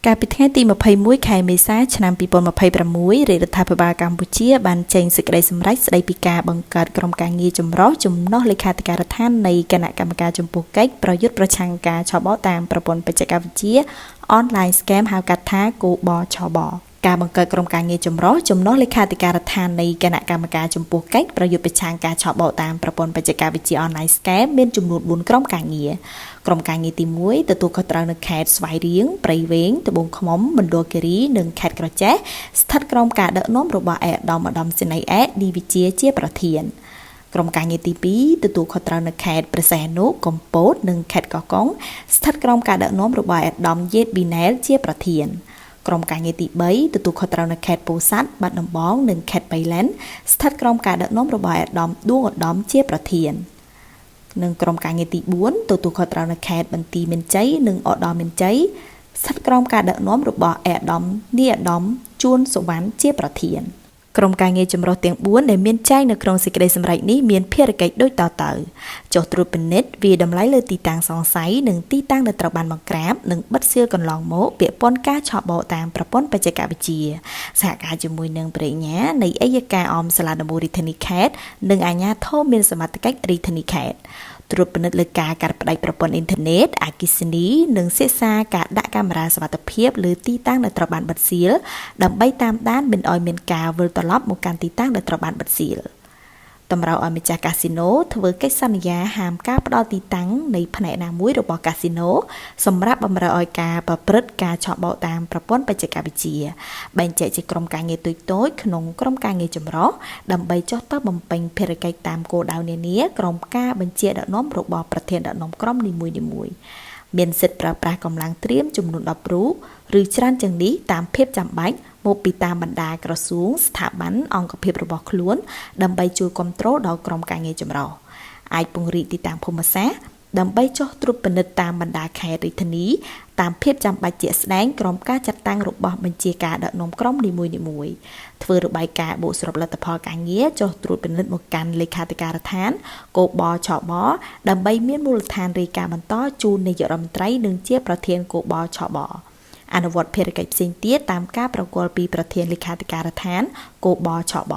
កាលពីថ្ងៃទី21ខែមេសាឆ្នាំ2026រាជរដ្ឋាភិបាលកម្ពុជាបានចេញសេចក្តីសម្រេចស្តីពីការបង្កើតក្រុមការងារចម្រុះចំណុះលេខាធិការដ្ឋាននៃគណៈកម្មការចំពោះកិច្ចប្រយុទ្ធប្រឆាំងការឆបោកតាមប្រព័ន្ធបច្ចេកវិទ្យា Online Scam ហៅកាត់ថាគបឆបការបង្កើតក្រុមការងារចម្រុះចំណុះលេខាធិការដ្ឋាននៃគណៈកម្មការចំពោះកិច្ចប្រយុទ្ធប្រឆាំងការឆបោកតាមប្រព័ន្ធបច្ចេកវិទ្យា Online Scam មានចំនួន4ក្រុមការងារក្រុមការងារទី1ទទួលខុសត្រូវនៅខេត្តស្វាយរៀងព្រៃវែងត្បូងឃ្មុំមណ្ឌលគិរីនិងខេត្តក្រចេះស្ថិតក្រោមការដឹកនាំរបស់ឯកឧត្តមឧត្តមសេនីយ៍ឯកឌីវិជាជាប្រធានក្រុមការងារទី2ទទួលខុសត្រូវនៅខេត្តព្រះសីហនុកំពតនិងខេត្តកោះកុងស្ថិតក្រោមការដឹកនាំរបស់ឯកឧត្តមយេតប៊ីណែលជាប្រធានក្រុមការងារទី3ទទួលខុសត្រូវនៅខេត្តពោធិ៍សាត់បាត់ដំបងនិងខេត្តបៃលិនស្ថិតក្រោមការដឹកនាំរបស់ឯកឧត្តមឌួងឧត្តមជាប្រធាននិងក្រុមការងារទី4ទទួលខុសត្រូវនៅខេត្តបន្ទាយមានជ័យនិងឧត្តរមានជ័យស្ថិតក្រោមការដឹកនាំរបស់ឯកឧត្តមនាយឧត្តមជួនសុវណ្ណជាប្រធានក្រុមការងារចម្រុះទាំង4ដែលមានចែងនៅក្នុងសេចក្តីសម្រេចនេះមានភារកិច្ចដូចតទៅចុះត្រួតពិនិត្យវាតម្លៃលើទីតាំងសង្ស័យនិងទីតាំងដែលត្រូវបានបង្ក្រាបនិងបិទសៀលកន្លងមកពាក់ព័ន្ធការឆបោកតាមប្រព័ន្ធបច្ចេកវិទ្យាសហការជាមួយនឹងព្រះញ្ញានៃអយ្យការអមសាលាដំបូងរាជធានីខេត្តនិងអាជ្ញាធរមានសមត្ថកិច្ចរាជធានីខេត្តត្រួតពិនិត្យលើការកាត់ផ្តាច់ប្រព័ន្ធអ៊ីនធឺណិតអគ្គិសនីនិងសិក្សាការដាក់កាមេរ៉ាសុវត្ថិភាពលើទីតាំងដែលត្រូវបានបិទសៀលដើម្បីតាមដានមិនឲ្យមានការវិលត្រឡប់មកកាន់ទីតាំងដែលត្រូវបានបិទសៀលតម្រូវឲ្យម្ចាស់កាស៊ីណូធ្វើកិច្ចសន្យាហាមការផ្ដល់ទីតាំងនៃផ្នែកណាមួយរបស់កាស៊ីណូសម្រាប់បម្រើឲ្យការប្រព្រឹត្តការឆបោកតាមប្រព័ន្ធបច្ចេកវិទ្យាបែងចែកជាក្រុមការងារតូចៗក្នុងក្រុមការងារចម្រុះដើម្បីចុះទៅបំពេញភារកិច្ចតាមគោលដៅនានាក្រុមការបញ្ជាដឹកនាំរបស់ប្រធានដឹកនាំក្រុមនីមួយៗមានសិទ្ធិប្រើប្រាស់កម្លាំងត្រៀមចំនួន10រូបឬច្រើនជាងនេះតាមភាពចាំបាច់មកពីតាមបណ្ដាក្រសួងស្ថាប័នអង្គភាពរបស់ខ្លួនដើម្បីជួយគ្រប់គ្រងដល់ក្រុមការងារចម្រុះអាចពង្រីកទីតាំងភូមិសាស្ត្រដើម្បីចុះត្រួតពិនិត្យតាមបណ្ដាខេត្តរាជធានីតាមភាពចាំបាច់ជាក់ស្ដែងក្រុមការចាត់តាំងរបស់បញ្ជាការដឹកនាំក្រុមនីមួយៗធ្វើរបាយការណ៍បូកសរុបលទ្ធផលការងារចុះត្រួតពិនិត្យមកកាន់លេខាធិការដ្ឋានគបឆបដើម្បីមានមូលដ្ឋានរាយការណ៍បន្តជូននាយករដ្ឋមន្ត្រីនិងជាប្រធានគបឆបអនុវត្តភារកិច្ចផ្សេងទៀតតាមការប្រគល់ពីប្រធានលេខាធិការដ្ឋានគបឆប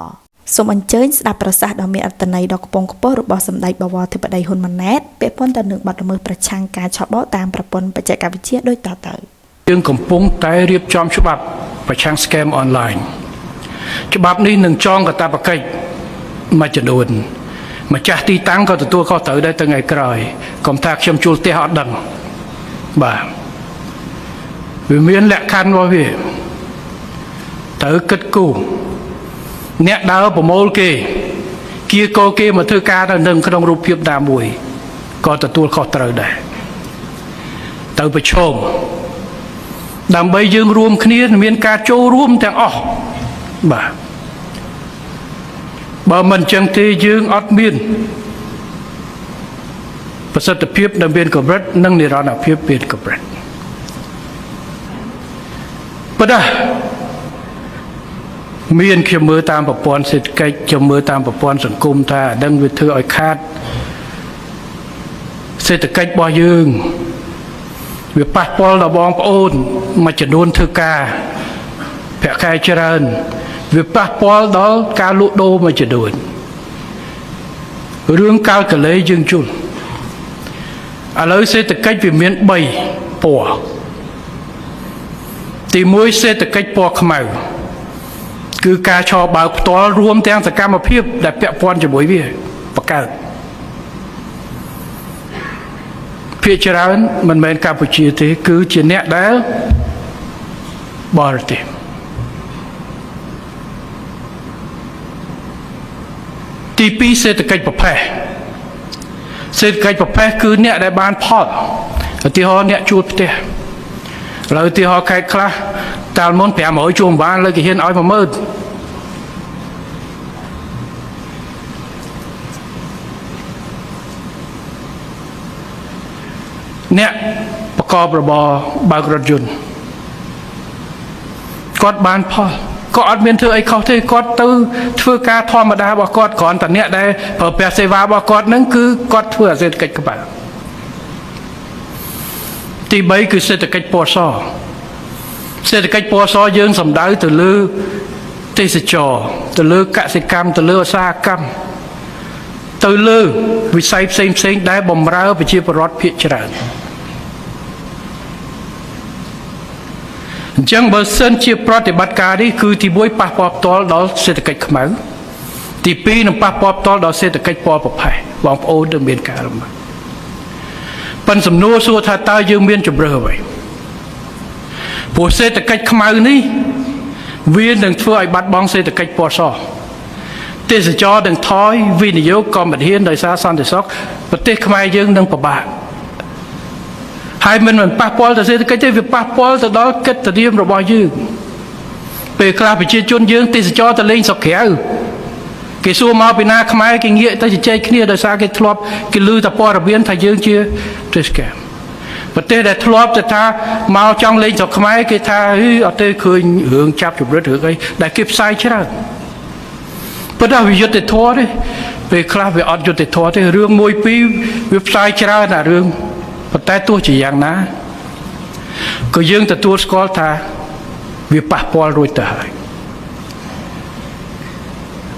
សូមអញ្ជើញស្ដាប់ប្រសាសន៍ដ៏មានអត្ថន័យដ៏ខ្ពង់ខ្ពស់របស់សម្ដេចបវរធិបតីហ៊ុនម៉ាណែតពាក់ព័ន្ធទៅនឹងបទល្មើសប្រឆាំងការឆបោកតាមប្រព័ន្ធបច្ចេកវិទ្យាដូចតទៅយើងកំពុងតែរៀបចំច្បាប់ប្រឆាំង scam online ច្បាប់នេះនឹងចងកាតព្វកិច្ចមួយចំនួនម្ចាស់ទីតាំងក៏ទទួលខុសត្រូវដែរទៅថ្ងៃក្រោយកុំថាខ្ញុំជួលផ្ទះអត់ដឹងបាទវាមានលក្ខខណ្ឌរបស់វាត្រូវគិតគូរអ្នកដើរប្រមូលគេគៀកោគេមកធ្វើការនៅនឹងក្នុងរូបភាពណាមួយក៏ទទួលខុសត្រូវដែរទៅប្រឈមដើម្បីយើងរួមគ្នាមានការចូលរួមទាំងអស់បាទបើមិនចឹងទេយើងអត់មានប្រសិទ្ធភាពនៅមានកម្រិតនិងនិរន្តរភាពមានកម្រិតប៉ុន្តែមានខ្ញុំមើលតាមប្រព័ន្ធសេដ្ឋកិច្ចខ្ញុំមើលតាមប្រព័ន្ធសង្គមថាដឹងវាធ្វើឲ្យខាតសេដ្ឋកិច្ចរបស់យើងវាប៉ះពាល់ដល់បងប្អូនមួយចំនួនធ្វើការប្រាក់ខែច្រើនវាប៉ះពាល់ដល់ការលក់ដូរមួយចំនួនរឿងកាល់កលេយើងជុលឥឡូវសេដ្ឋកិច្ចវាមាន3ពណ៌ទី1សេដ្ឋកិច្ចពណ៌ខ្មៅគឺការឆបើកផ្ទាល់រួមទាំងសកម្មភាពដែលពាក់ព័ន្ធជាមួយវាបង្កើតភាគច្រើនមិនមែនកម្ពុជាទេគឺជាអ្នកដែលបរទេសទី2សេដ្ឋកិច្ចប្រភេទសេដ្ឋកិច្ចប្រភេទគឺអ្នកដែលបានផលឧទាហរណ៍អ្នកជួលផ្ទះឥឡូវឧទាហរណ៍ខេត្តខ្លះតាលមុន500ជួលមិនបានលើគេហ៊ានឲ្យ10000អ្នកប្រកបរបរបើករថយន្តគាត់បានផលគាត់អត់មានធ្វើអីខុសទេគាត់ទៅធ្វើការធម្មតារបស់គាត់គ្រាន់តែអ្នកដែលប្រើប្រាស់សេវារបស់គាត់ហ្នឹងគឺគាត់ធ្វើសេដ្ឋកិច្ចក្បាលទី3គឺសេដ្ឋកិច្ចពណ៌ស សេដ្ឋកិច្ចពណ៌សយើងសំដៅទៅលើទេសចរទៅលើកសិកម្មទៅលើឧស្សាហកម្មទៅលើវិស័យផ្សេងផ្សេងដែលបំរើប្រជាពលរដ្ឋភាគច្រើនអញ្ចឹងបើសិនជាប្រតិបត្តិការនេះគឺទី1ប៉ះពាល់ផ្ទាល់ដល់សេដ្ឋកិច្ចខ្មៅទី2នឹងប៉ះពាល់ផ្ទាល់ដល់សេដ្ឋកិច្ចពណ៌ប្រផេះបងប្អូននឹងមានការលំបាកប៉ុន្តែសំណួរសួរថាតើយើងមានជំរើសអ្វីព្រោះសេដ្ឋកិច្ចខ្មៅនេះវានឹងធ្វើឲ្យបាត់បង់សេដ្ឋកិច្ចពណ៌សទេសចរនឹងថយវិនិយោគក៏មិនហ៊ានដោយសារសន្តិសុខប្រទេសខ្មែរយើងនឹងពិបាកហើយមិនមិនប៉ះពាល់ទៅសេដ្ឋកិច្ចទេវាប៉ះពាល់ទៅដល់កិត្តិយសរបស់យើងពេលខ្លះប្រជាជនយើងទេសចរទៅលេងស្រុកក្រៅគេសួរមកពីណាខ្មែរគេងាកទៅជជែកគ្នាដោយសារគេធ្លាប់គេឮតែព័ត៌មានថាយើងជាទេសកម្មប្រទេសដែលធ្លាប់ទៅថាមកចង់លេងស្រុកខ្មែរគេថាហីអត់ទេឃើញរឿងចាប់ជំរិតរឿងអីដែលគេផ្សាយច្រើនប៉ុន្តែវាយុត្តិធម៌ទេពេលខ្លះវាអត់យុត្តិធម៌ទេរឿងមួយពីរវាផ្សាយច្រើនអារឿងប៉ុន្តែទោះជាយ៉ាងណាក៏យើងទទួលស្គាល់ថាវាប៉ះពាល់រួចទៅហើយ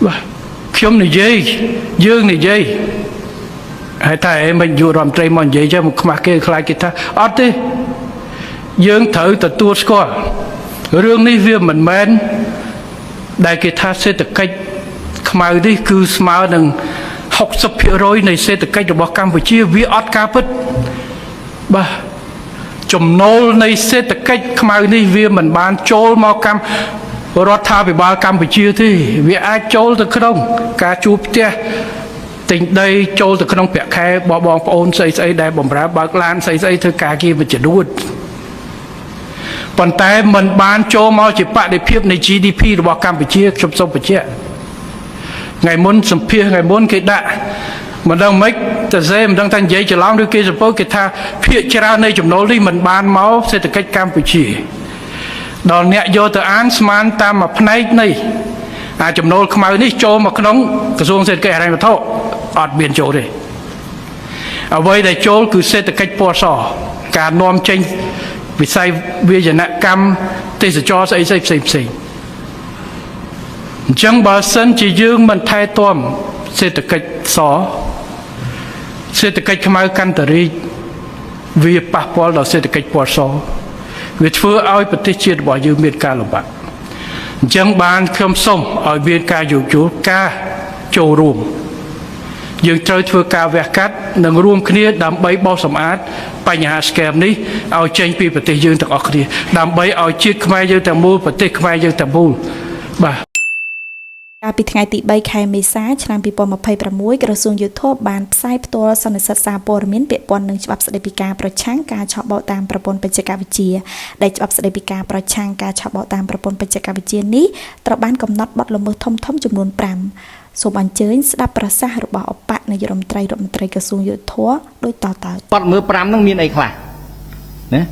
បាទខ្ញុំនិយាយយើងនិយាយហើយតែឯងមិនយុរដ្ឋមន្ត្រីមកនិយាយចឹងមកខ្មាស់គេខ្លាចគេថាអត់ទេយើងត្រូវទទួលស្គាល់រឿងនេះវាមិនមែនដែលគេថាសេដ្ឋកិច្ចខ្មៅនេះគឺស្មើនឹង60%នៃសេដ្ឋកិច្ចរបស់កម្ពុជាវាអត់ការពិតបាទចំណូលនៃសេដ្ឋកិច្ចខ្មៅនេះវាមិនបានចូលមកកម្មរដ្ឋាភិបាលកម្ពុជាទេវាអាចចូលទៅក្នុងការជួបផ្ទះទិញដីចូលទៅក្នុងប្រាក់ខែបងប្អូនស្អីស្អីដែលបំរើបើកឡានស្អីស្អីធ្វើការគេមួយចំនួនប៉ុន្តែมันបានចូលមកជាបដិភាពនៃ GDP របស់កម្ពុជាខ្ញុំសូមបញ្ជាក់ថ្ងៃមុនសម្ភាសថ្ងៃមុនគេដាក់មិនដឹងម៉េចតែសេមិនដឹងថានិយាយច្រឡំឬគេសពោគេថាភាគច្រើននៃចំណូលនេះมันបានមកសេដ្ឋកិច្ចកម្ពុជាដល់អ្នកយកទៅអានស្មានតាមមួយផ្នែកនៃអាចំណូលខ្មៅនេះចូលមកក្នុងក្រសួងសេដ្ឋកិច្ចហិរញ្ញវត្ថុអត់មានចូលទេអ្វីដែលចូលគឺសេដ្ឋកិច្ចពណ៌សការនាំចេញវិស័យវាយនកម្មទេសចរស្អីស្អីផ្សេងផ្សេងអញ្ចឹងបើសិនជាយើងមិនថែទាំសេដ្ឋកិច្ចសសេដ្ឋកិច្ចខ្មៅកាន់តែរីកវាប៉ះពាល់ដល់សេដ្ឋកិច្ចពណ៌សវាធ្វើឲ្យប្រទេសជាតិរបស់យើងមានការលំបាកអញ្ចឹងបានខ្ញុំសូមឲ្យមានការយោគយល់ការចូលរួមយើងត្រូវធ្វើការវះកាត់និងរួមគ្នាដើម្បីបោសសម្អាតបញ្ហា scam នេះឲ្យចេញពីប្រទេសយើងទាំងអស់គ្នាដើម្បីឲ្យជាតិខ្មែរយើងទាំងមូលប្រទេសខ្មែរយើងទាំងមូលបាទ កាលពីថ្ងៃទី3ខែមេសាឆ្នាំ2026ក្រសួងយុទ្ធភ័ពបានផ្សាយផ្ទាល់សន្និសីទសារព័ត៌មានពាក់ព័ន្ធនឹងច្បាប់ស្តីពីការប្រឆាំងការឆបោកតាមប្រព័ន្ធបច្ចេកវិទ្យាដែលច្បាប់ស្តីពីការប្រឆាំងការឆបោកតាមប្រព័ន្ធបច្ចេកវិទ្យានេះត្រូវបានកំណត់បទល្មើសធំៗចំនួន5សូមអញ្ជើញស្ដាប់ប្រសាសន៍របស់ឧបនាយករដ្ឋមន្ត្រីរដ្ឋមន្ត្រីក្រសួងយុទ្ធភ័ពដូចតទៅ បទល្មើស5ហ្នឹងមានអីខ្លះណា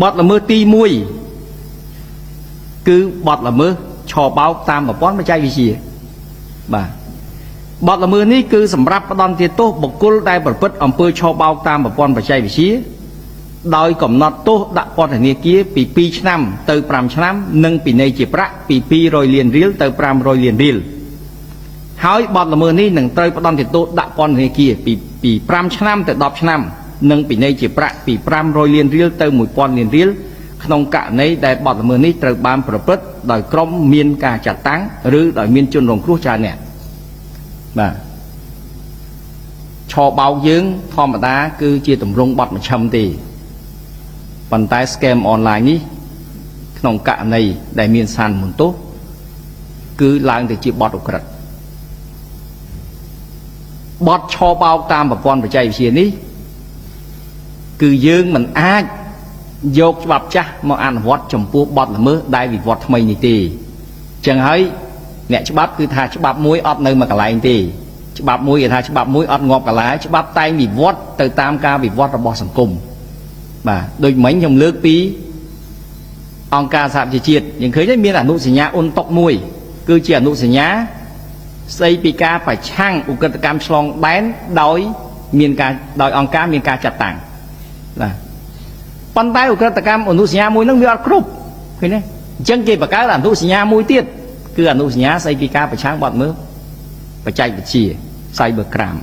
បទល្មើសទី1គឺបទល្មើសឆបោកតាមប្រព័ន្ធបច្ចេកវិទ្យាបាទបទល្មើសនេះគឺសម្រាប់ផ្ដន្ទាទោសបុគ្គលដែលប្រព្រឹត្តអំពើឆបោកតាមប្រព័ន្ធបច្ចេកវិទ្យាដោយកំណត់ទោសដាក់ពន្ធនាគារពី2ឆ្នាំទៅ5ឆ្នាំនិងពិន័យជាប្រាក់ពី200លានរៀលទៅ500លានរៀលហើយបទល្មើសនេះនឹងត្រូវផ្ដន្ទាទោសដាក់ពន្ធនាគារពី5ឆ្នាំទៅ10ឆ្នាំនិងពិន័យជាប្រាក់ពី500លានរៀលទៅ1000លានរៀលក្នុងករណីដែលបទល្មើសនេះត្រូវបានប្រព្រឹត្តដោយក្រុមមានការចាត់តាំងឬដោយមានជនរងគ្រោះច្រើនអ្នកបាទឆបោកយើងធម្មតាគឺជាទម្រង់បទមជ្ឈិមទេប៉ុន្តែ scam online នេះក្នុងករណីដែលមានសានមុនទោសគឺឡើងទៅជាបទឧក្រិដ្ឋបទឆបោកតាមប្រព័ន្ធបច្ចេកវិទ្យានេះគឺយើងមិនអាចយកច្បាប់ចាស់មកអនុវត្តចំពោះបទល្មើសដែលវិវត្តថ្មីនេះទេចឹងហើយអ្នកច្បាប់គឺថាច្បាប់មួយអត់នៅមួយកន្លែងទេច្បាប់មួយគេថាច្បាប់មួយអត់ងាប់កន្លែងច្បាប់តែងវិវត្តទៅតាមការវិវត្តរបស់សង្គមបាទដូចមិញខ្ញុំលើកពីអង្គការសហប្រជាជាតិយើងឃើញមានអនុសញ្ញាអ៊ុនតុកមួយគឺជាអនុសញ្ញាស្ដីពីការប្រឆាំងឧក្រិដ្ឋកម្មឆ្លងដែនដោយមានការដោយអង្គការមានការចាត់តាំងបាទ ប៉ុន្តែឧក្រិដ្ឋកម្មអនុសញ្ញាមួយហ្នឹងវាអត់គ្រប់ឃើញទេអញ្ចឹងគេបង្កើតអនុសញ្ញាមួយទៀតគឺអនុសញ្ញាស្ដីពីការប្រឆាំងបទល្មើសបច្ចេកវិទ្យា Cyber Crime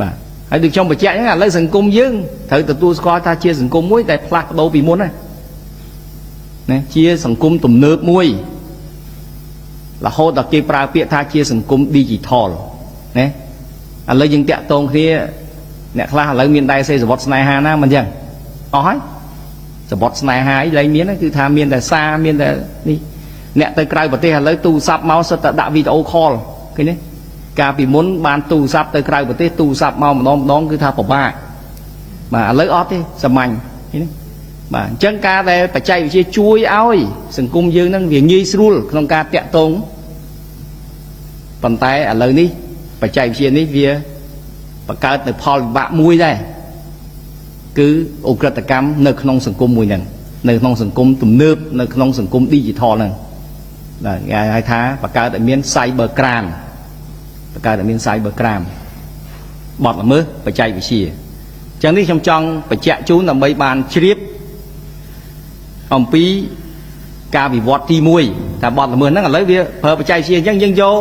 បាទហើយដូចខ្ញុំបញ្ជាក់ហ្នឹងឥឡូវសង្គមយើងត្រូវទទួលស្គាល់ថាជាសង្គមមួយដែលផ្លាស់ប្ដូរពីមុនណាណាជាសង្គមទំនើបមួយរហូតដល់គេប្រើពាក្យថាជាសង្គម digital ណាឥឡូវយើងតាក់ទងគ្នាអ្នកខ្លះឥឡូវមានដែរសេសវត្តស្នេហាណាមិនអញ្ចឹងអស់ហើយសវត្តស្នេហាអីលែងមានគឺថាមានតែសារមានតែនេះអ្នកទៅក្រៅប្រទេសឥឡូវទូរស័ព្ទមកសុទ្ធតែដាក់វីដេអូ call ឃើញទេកាលពីមុនបានទូរស័ព្ទទៅក្រៅប្រទេសទូរស័ព្ទមកម្ដងម្ដងគឺថាពិបាកបាទឥឡូវអត់ទេសាមញ្ញឃើញទេបាទអញ្ចឹងការដែលបច្ចេកវិទ្យាជួយឲ្យសង្គមយើងនឹងវាងាយស្រួលក្នុងការតាក់ទងប៉ុន្តែឥឡូវនេះបច្ចេកវិទ្យានេះវាបង្កើតនៅផលវិបាកមួយដែរគឺឧក្រិដ្ឋកម្មនៅក្នុងសង្គមមួយហ្នឹងនៅក្នុងសង្គមទំនើបនៅក្នុងសង្គម digital ហ្នឹងបាទគេហៅថាបង្កើតឲ្យមាន cyber crime បង្កើតឲ្យមាន cyber crime បទល្មើសបច្ចេកវិទ្យាអញ្ចឹងនេះខ្ញុំចង់បញ្ជាក់ជូនដើម្បីបានជ្រាបអំពីការវិវត្តទី1តែបទល្មើសហ្នឹងឥឡូវវាប្រើបច្ចេកវិទ្យាអញ្ចឹងយើងយក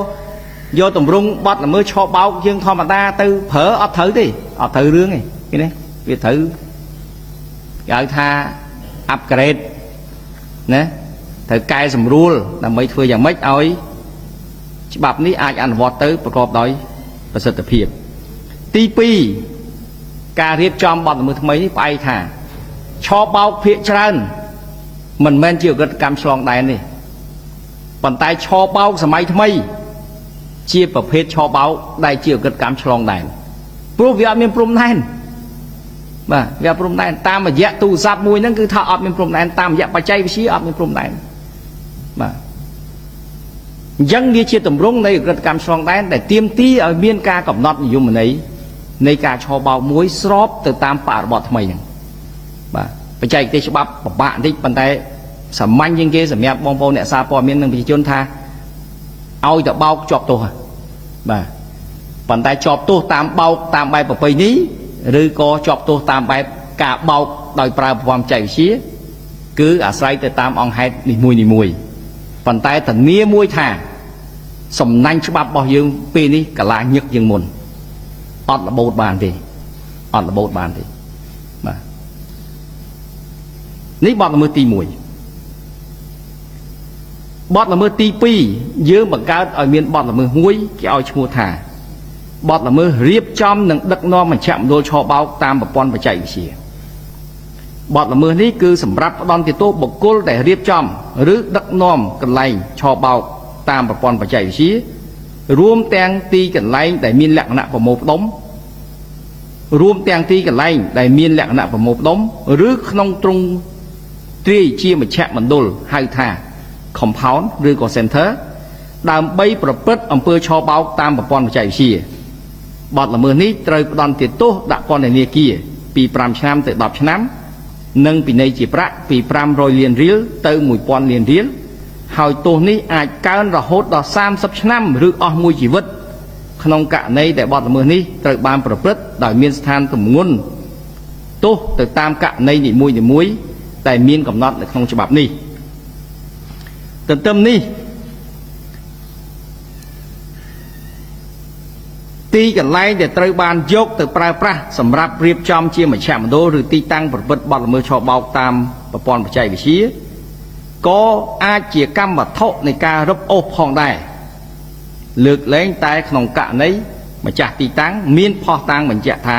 យកតម្រង់បទល្មើសឆបោកយើងធម្មតាទៅប្រើអត់ត្រូវទេអត់ត្រូវរឿងទេឃើញទេវាត្រូវគេហៅថា upgrade ណាត្រូវកែសម្រួលដើម្បីធ្វើយ៉ាងម៉េចឲ្យច្បាប់នេះអាចអនុវត្តទៅប្រកបដោយប្រសិទ្ធភាពទី2ការរៀបចំបទល្មើសថ្មីនេះផ្អែកថាឆបោកភាកច្រើនមិនមែនជាឧក្រិដ្ឋកម្មឆ្លងដែនទេប៉ុន្តែឆបោកសម័យថ្មីជាប្រភេទឆបោកដែលជាឧក្រិដ្ឋកម្មឆ្លងដែនព្រោះវាអត់មានព្រំដែនបាទវាព្រំដែនតាមរយៈទូរស័ព្ទមួយហ្នឹងគឺថាអត់មានព្រំដែនតាមរយៈបច្ចេកវិទ្យាអត់មានព្រំដែនបាទអញ្ចឹងវាជាទម្រង់នៃឧក្រិដ្ឋកម្មឆ្លងដែនដែលទាមទារឲ្យមានការកំណត់និយមន័យនៃការឆបោកមួយស្របទៅតាមបរិបទថ្មីហ្នឹងបាទបច្ចេកទេសច្បាប់ពិបាកបន្តិចប៉ុន្តែសាមញ្ញជាងគេសម្រាប់បងប្អូនអ្នកសារព័ត៌មាននិងប្រជាជនថាឲ្យតែបោកជាប់ទោសបាទប៉ុន្តែជាប់ទោសតាមបោកតាមបែបប្រពៃណីឬក៏ជាប់ទោសតាមបែបការបោកដោយប្រើប្រព័ន្ធបច្ចេកវិទ្យាគឺអាស្រ័យទៅតាមអង្គហេតុនីមួយនីមួយប៉ុន្តែធានាមួយថាសំណាញ់ច្បាប់របស់យើងពេលនេះកាឡាញឹកជាងមុនអត់របូតបានទេអត់របូតបានទេបាទនេះបទល្មើសទី1បទល្មើសទី2យើងបង្កើតឲ្យមានបទល្មើសមួយគេឲ្យឈ្មោះថាបទល្មើសរៀបចំនិងដឹកនាំមជ្ឈមណ្ឌលឆបោកតាមប្រព័ន្ធបច្ចេកវិទ្យាបទល្មើសនេះគឺសម្រាប់ផ្ដន្ទាទោសបុគ្គលដែលរៀបចំឬដឹកនាំកន្លែងឆបោកតាមប្រព័ន្ធបច្ចេកវិទ្យារួមទាំងទីកន្លែងដែលមានលក្ខណៈប្រមូលផ្ដុំរួមទាំងទីកន្លែងដែលមានលក្ខណៈប្រមូលផ្ដុំឬក្នុងទ្រង់ទ្រាយជាមជ្ឈមណ្ឌលហៅថា compound ឬក៏ center ដើម្បីប្រព្រឹត្តអំពើឆបោកតាមប្រព័ន្ធបច្ចេកវិទ្យាបទល្មើសនេះត្រូវផ្ដន្ទាទោសដាក់ពន្ធនាគារពី5ឆ្នាំទៅ10ឆ្នាំនិងពិន័យជាប្រាក់ពី500លានរៀលទៅ1000លានរៀលហើយទោសនេះអាចកើនរហូតដល់30ឆ្នាំឬអស់មួយជីវិតក្នុងករណីដែលបទល្មើសនេះត្រូវបានប្រព្រឹត្តដោយមានស្ថានទម្ងន់ទោសទៅតាមករណីនីមួយៗតែមានកំណត់នៅក្នុងច្បាប់នេះទន្ទឹមនេះទីកន្លែងដែលត្រូវបានយកទៅប្រើប្រាស់សម្រាប់រៀបចំជាមជ្ឈមណ្ឌលឬទីតាំងប្រព្រឹត្តបទល្មើសឆបោកតាមប្រព័ន្ធបច្ចេកវិទ្យាក៏អាចជាកម្មវត្ថុនៃការរឹបអូសផងដែរលើកលែងតែក្នុងករណីម្ចាស់ទីតាំងមានភស្តុតាងបញ្ជាក់ថា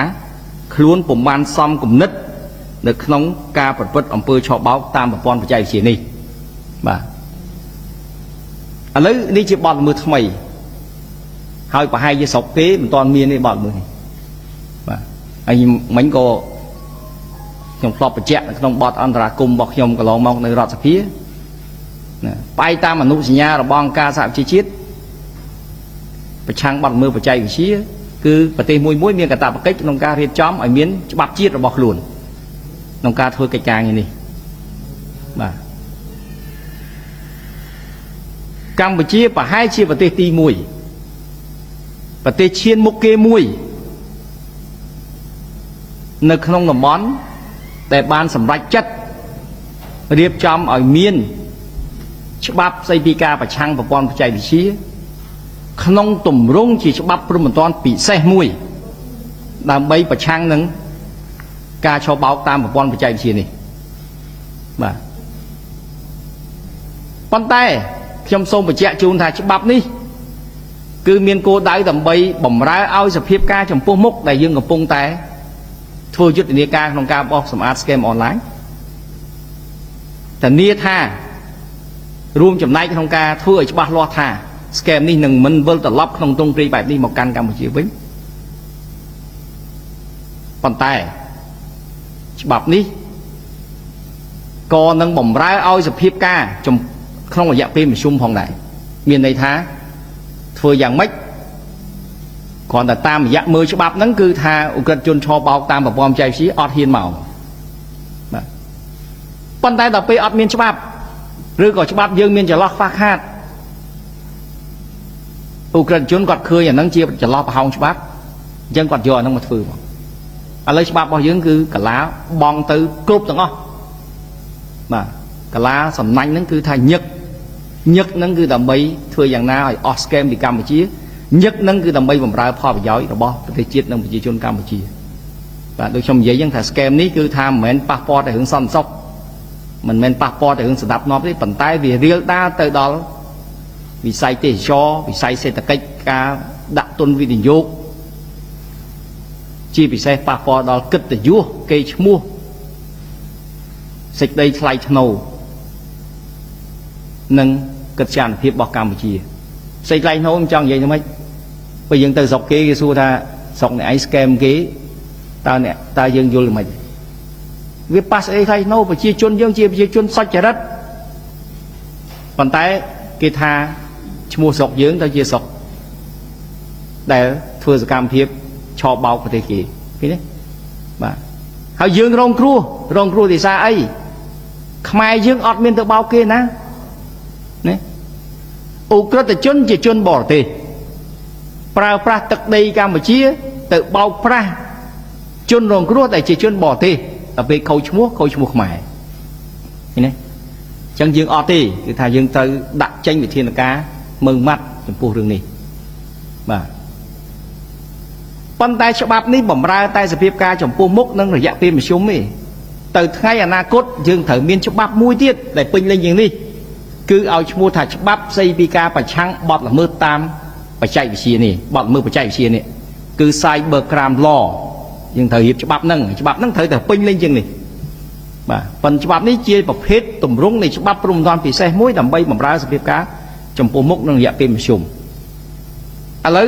ខ្លួនពុំបានសមគំនិតនៅក្នុងការប្រព្រឹត្តអំពើឆបោកតាមប្រព័ន្ធបច្ចេកវិទ្យានេះបាទឥឡូវនេះជាបទល្មើសថ្មីហើយប្រហែលជាស្រុកគេមិនទាន់មានទេបទល្មើសនេះបាទហើយមិញក៏ខ្ញុំធ្លាប់បញ្ជាក់នៅក្នុងបទអន្តរាគមន៍របស់ខ្ញុំកន្លងមកនៅរដ្ឋសភាណាផ្អែកតាមអនុសញ្ញារបស់អង្គការសហប្រជាជាតិប្រឆាំងបទល្មើសបច្ចេកវិទ្យាគឺប្រទេសមួយមួយមានកាតព្វកិច្ចក្នុងការរៀបចំឲ្យមានច្បាប់ជាតិរបស់ខ្លួនក្នុងការធ្វើកិច្ចការងារនេះបាទកម្ពុជាប្រហែលជាប្រទេសទី1ប្រទេសឈានមុខគេមួយនៅក្នុងតំបន់ ដែលបានសម្រេចចិត្តរៀបចំឲ្យមានច្បាប់ស្ដីពីការប្រឆាំងប្រព័ន្ធបច្ចេកវិទ្យាក្នុងទម្រង់ជាច្បាប់ព្រហ្មទណ្ឌពិសេសមួយដើម្បីប្រឆាំងនឹងការឆបោកតាមប្រព័ន្ធបច្ចេកវិទ្យានេះបាទប៉ុន្តែខ្ញុំសូមបញ្ជាក់ជូនថាច្បាប់នេះគឺមានគោលដៅដើម្បីបំរើឲ្យសភាពការចំពោះមុខដែលយើងកំពុងតែធ្វើយុទ្ធនាការក្នុងការបោសសម្អាត scam online ធានាថារួមចំណែកក្នុងការធ្វើឲ្យច្បាស់លាស់ថា scam នេះនឹងមិនវិលត្រឡប់ក្នុងទ្រង់ទ្រាយបែបនេះមកកាន់កម្ពុជាវិញប៉ុន្តែច្បាប់នេះក៏នឹងបំរើឲ្យសភាពការក្នុងរយៈពេលមធ្យមផងដែរមានន័យថាធ្វើយ៉ាងម៉េចគ្រាន់តែតាមរយៈមើលច្បាប់ហ្នឹងគឺថាឧក្រិដ្ឋជនឆបោកតាមប្រព័ន្ធបច្ចេកវិទ្យាអត់ហ៊ានមកបាទប៉ុន្តែដល់ពេលអត់មានច្បាប់ឬក៏ច្បាប់យើងមានចន្លោះខ្វះខាតឧក្រិដ្ឋជនគាត់ឃើញអាហ្នឹងជាចន្លោះប្រហោងច្បាប់អញ្ចឹងគាត់យកអាហ្នឹងមកធ្វើមកឥឡូវច្បាប់របស់យើងគឺកាឡាបងទៅគ្រប់ទាំងអស់បាទកាឡាសំណាញ់ហ្នឹងគឺថាញឹកញឹកហ្នឹងគឺដើម្បីធ្វើយ៉ាងណាឲ្យអស់ scam ពីកម្ពុជាញឹកហ្នឹងគឺដើម្បីបម្រើផលប្រយោជន៍របស់ប្រទេសជាតិនិងប្រជាជនកម្ពុជាបាទដូចខ្ញុំនិយាយហ្នឹងថា scam នេះគឺថាមិនមែនប៉ះពាល់តែរឿងសន្តិសុខមិនមែនប៉ះពាល់តែរឿងស្ដាប់ធ្នាប់ទេប៉ុន្តែវារៀលដាលទៅដល់វិស័យទេសចរវិស័យសេដ្ឋកិច្ចការដាក់ទុនវិនិយោគជាពិសេសប៉ះពាល់ដល់កិត្តិយសកេរ្តិ៍ឈ្មោះសេចក្តីថ្លៃថ្នូរនិងកិត្យានុភាពរបស់កម្ពុជាសេចក្តីថ្លៃថ្នូរខ្ញុំចង់និយាយថាម៉េចពេលយើងទៅស្រុកគេគេសួរថាស្រុកអ្នកឯង scam គេតើអ្នកតើយើងយល់មិនវាប៉ះស្អីថ្លៃថ្នូរប្រជាជនយើងជាប្រជាជនសុចរិតប៉ុន្តែគេថាឈ្មោះស្រុកយើងទៅជាស្រុកដែលធ្វើសកម្មភាពឆបោកប្រទេសគេឃើញទេបាទហើយយើងរងគ្រោះរងគ្រោះដោយសារអីខ្មែរយើងអត់មានទៅបោកគេណាណាឧក្រិដ្ឋជនជាជនបរទេសប្រើប្រាស់ទឹកដីកម្ពុជាទៅបោកប្រាស់ជនរងគ្រោះដែលជាជនបរទេសដល់ពេលខូចឈ្មោះខូចឈ្មោះខ្មែរឃើញទេអញ្ចឹងយើងអត់ទេគឺថាយើងត្រូវដាក់ចេញវិធានការមើងម៉ាត់ចំពោះរឿងនេះបាទប៉ុន្តែច្បាប់នេះបំរើតែសភាពការចំពោះមុខនិងរយៈពេលមធ្យមទេទៅថ្ងៃអនាគតយើងត្រូវមានច្បាប់មួយទៀតដែលពេញលេញជាងនេះគឺឲ្យឈ្មោះថាច្បាប់ស្ដីពីការប្រឆាំងបទល្មើសតាមបច្ចេកវិទ្យានេះបទល្មើសបច្ចេកវិទ្យានេះគឺ Cyber Crime Law យើងត្រូវរៀបច្បាប់ហ្នឹងច្បាប់ហ្នឹងត្រូវតែពេញលេញជាងនេះបាទប៉ុន្តែច្បាប់នេះជាប្រភេទទម្រង់នៃច្បាប់ព្រហ្មទណ្ឌពិសេសមួយដើម្បីបំរើសភាពការចំពោះមុខនិងរយៈពេលមធ្យមឥឡូវ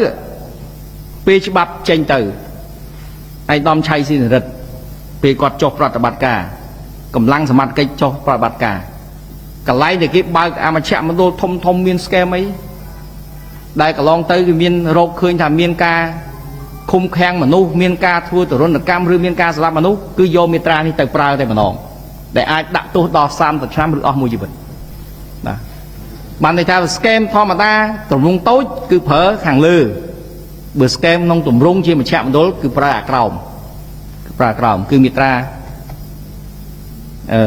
ពេលច្បាប់ចេញទៅឯកឧត្តមឆៃស៊ីនរិទ្ធពេលគាត់ចុះប្រតិបត្តិការកម្លាំងសមត្ថកិច្ចចុះប្រតិបត្តិការកន្លែងដែលគេបើកអាមជ្ឈមណ្ឌលធំធំមាន scam អីដែលកន្លងទៅគឺមានរកឃើញថាមានការឃុំឃាំងមនុស្សមានការធ្វើទរណកម្មឬមានការស្លាប់មនុស្សគឺយកមាត្រានេះទៅប្រើតែម្ដងដែលអាចដាក់ទោសដល់30ឆ្នាំឬអស់មួយជីវិតបាទបានន័យថា scam ធម្មតាទម្រង់តូចគឺប្រើខាងលើបើ scam ក្នុងទម្រង់ជាមជ្ឈមណ្ឌលគឺប្រើអាក្រោមគឺប្រើក្រោមគឺមាត្រាអឺ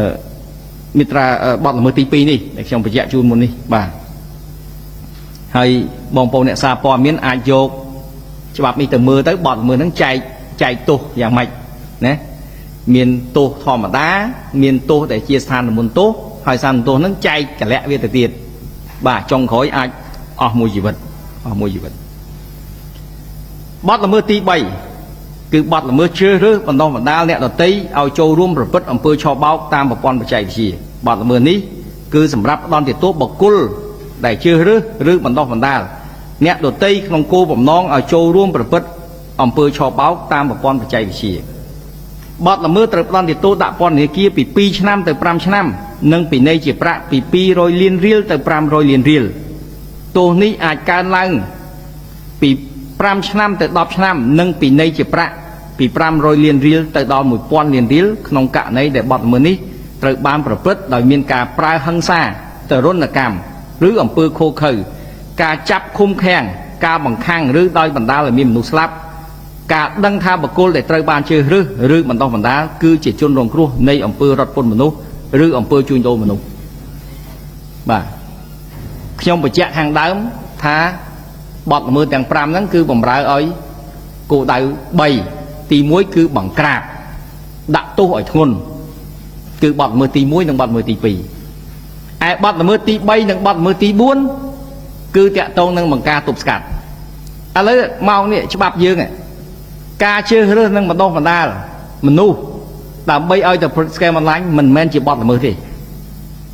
មាត្រាបទល្មើសទី2នេះដែលខ្ញុំបញ្ជាក់ជូនមុននេះបាទហើយបងប្អូនអ្នកសារព័ត៌មានអាចយកច្បាប់នេះទៅមើលទៅបទល្មើសហ្នឹងចែកទោសយ៉ាងម៉េចណាមានទោសធម្មតាមានទោសដែលជាស្ថានទម្ងន់ទោសហើយស្ថានទោសហ្នឹងចែកកលៈវាទៅទៀតបាទចុងក្រោយអាចអស់មួយជីវិតអស់មួយជីវិតបទល្មើសទី3គឺបទល្មើសជ្រើសរើសបណ្ដោះបណ្ដាលអ្នកដទៃឲ្យចូលរួមប្រព្រឹត្តអំពើឆបោកតាមប្រព័ន្ធបច្ចេកវិទ្យាបទល្មើសនេះគឺសម្រាប់ផ្ដន្ទាទោសបុគ្គលដែលជ្រើសរើសឬបណ្ដោះបណ្ដាលអ្នកដទៃក្នុងគោលបំណងឲ្យចូលរួមប្រព្រឹត្តអំពើឆបោកតាមប្រព័ន្ធបច្ចេកវិទ្យាបទល្មើសត្រូវផ្ដន្ទាទោសដាក់ពន្ធនាគារពី2ឆ្នាំទៅ5ឆ្នាំនិងពិន័យជាប្រាក់ពី200លានរៀលទៅ500លានរៀលទោសនេះអាចកើនឡើងពី5ឆ្នាំទៅ10ឆ្នាំនិងពិន័យជាប្រាក់ពី500លានរៀលទៅដល់1000លានរៀលក្នុងករណីដែលបទល្មើសនេះត្រូវបានប្រព្រឹត្តដោយមានការប្រើហិង្សាទរណកម្មឬអំពើឃោរឃៅការចាប់ឃុំឃាំងការបង្ខាំងឬដោយបណ្ដាលឲ្យមានមនុស្សស្លាប់ ការដឹងថាបុគ្គលដែលត្រូវបានជ្រើសរើសឬបណ្ដុះបណ្ដាលគឺជាជនរងគ្រោះនៃអំពើរត់ពន្ធមនុស្សឬអំពើជួញដូរមនុស្សបាទខ្ញុំបញ្ជាក់ខាងដើមថាបទល្មើសទាំង5ហ្នឹងគឺបំរើឲ្យគោលដៅ3ទី1គឺបង្ក្រាបដាក់ទោសឲ្យធ្ងន់គឺបទល្មើសទី1និងបទល្មើសទី2ឯបទល្មើសទី3និងបទល្មើសទី4គឺតាក់ទងនឹងបង្ការទប់ស្កាត់ឥឡូវមកនេះច្បាប់យើងការជ្រើសរើសនិងបណ្ដុះបណ្ដាលមនុស្សដើម្បីឲ្យទៅប្រព្រឹត្ត scam online មិនមែនជាបទល្មើសទេ